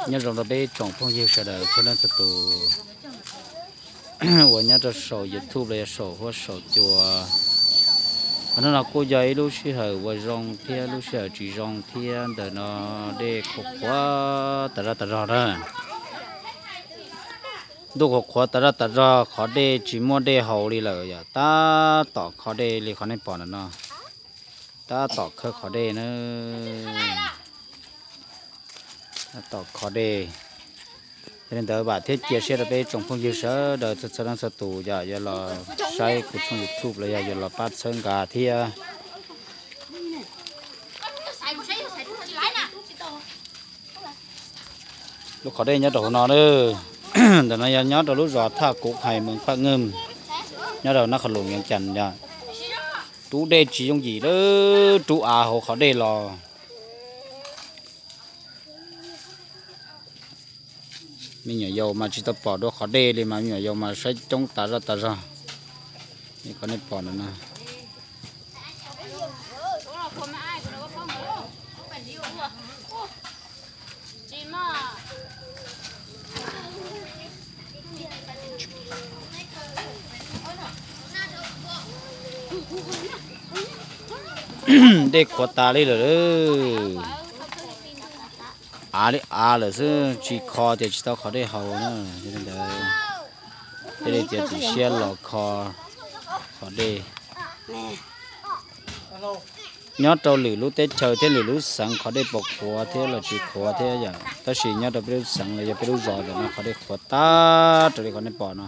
Nyob zoo rau peb tsoom phooj ywg sawv daws txhua leej txhua tus uas nyob rau saum YouTube los yog saum huab saum cua. Qhov no no kuj yog ib lub sij hawm uas zoo thiab lub sij hawm tsis zoo thiab. Ntawm no dej qhuav qhuav tas zaj tas zog na. Ntuj qhuav qhuav tas zaj tas zog, qhov dej tsis muaj dej haus li lawm yom, tab tom kho dej li qhov nej pom ntawm no. Tab tom khawb qhov dej na. Tab tom kho dej. Yog li ntawd vam thiab cia siab rau peb tsoom phooj ywg sawv daws txhua txhua leej txhua tus yom, yuav los saib kuv tshooj YouTube los yog yuav los pab txhawb nqa thiab. Lub qhov dej nyob rau hauv no na. Ntawm no yog nyob rau lub zos Thaj Kuv Hais, moos Paj Ngeej, nyob rau Nab Qhov Lus, Vias Cas yom. Rub dej tsis yooj yim lawm, rub av hauv qhov dej los. Me nyuam yaus mas tsis tau pom dua qhov dej li mas me nyuam yaus mas saib coob tas zaj tas zog li qhov nej pom ntawm no. Dej qhuav tas li lawm. Av li av lawm xwb, tsis kho tias tsis tau qhov dej haus na. Yog li ntawd thiaj li tias txaus siab los kho qhov dej. Nyob rau lwm lub teb chaws thiab lwm lub xeev qhov dej puas qhuav thiab los tsis qhuav thiab yom, tab sis nyob rau peb lub xeev los yog peb lub zos ntawm no qhov dej qhuav tag raws li qhov nej pom no.